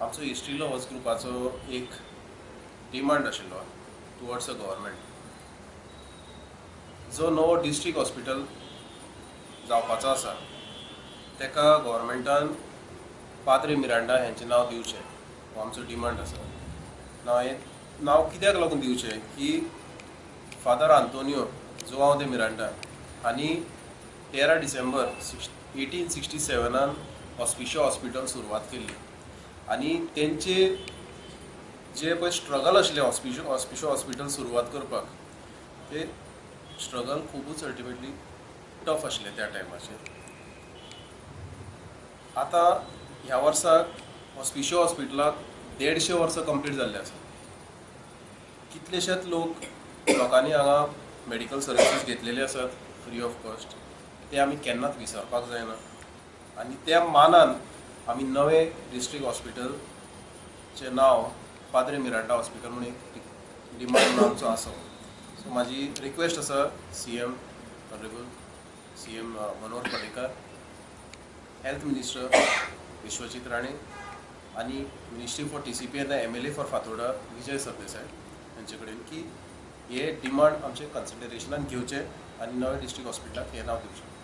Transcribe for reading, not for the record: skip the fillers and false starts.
आमचो history lovers ग्रुपाचो एक demand आशिल्लो टुवर्ड्स अ गव्हर्मेंट, जो नवो डिस्ट्रिक्ट हॉस्पिटल जावपाचो आसा तेका गव्हर्मेंटान पाद्रे मिरांडा हेंचें नांव दिवचें, हो आमचो डिमांड आसा. नांव हें नांव कित्याक लागून दिवचें की फादर आंतोनियो जुआंव दे मिरांडा हांणी 13 डिसेंबर 1867 हॉस्पिशियो हॉस्पिटल सुरवात केल्ली आनी तेंचे जे पळय स्ट्रगल आशिल्लें हॉस्पिशियो हॉस्पिटल सुरवात करपाक, ते स्ट्रगल खुबूच अल्टिमेटली टफ आशिल्लें त्या टायमाचेर. आतां ह्या वर्साक हॉस्पिशियो हॉस्पिटलाक 150 वर्सां कंप्लीट जाल्लें आसा. कितलेशेच लोकांनी हांगा मेडिकल सर्विसीस घेतलेले आसात फ्री ऑफ कॉस्ट, ते आमी केन्नाच विसरपाक जायना आनी त्या मानान आमी नवे डिस्ट्रिक्ट हॉस्पिटलचें नांव पाद्रे मिरांडा हॉस्पिटल म्हणून एक डिमांड म्हणून आमचो आसा. सो म्हाजी रिक्वेस्ट आसा CM honourable CM Manohar Parrikar, health minister Vishwajit Rane आनी ministry for TCP and MLA for Fatorda Vijay Sardesai हांचे कडेन की हे डिमांड आमचे कन्सिडरेशनान घेवचे आनी नवे डिस्ट्रिक्ट हॉस्पिटलाक हें नांव दिवचें.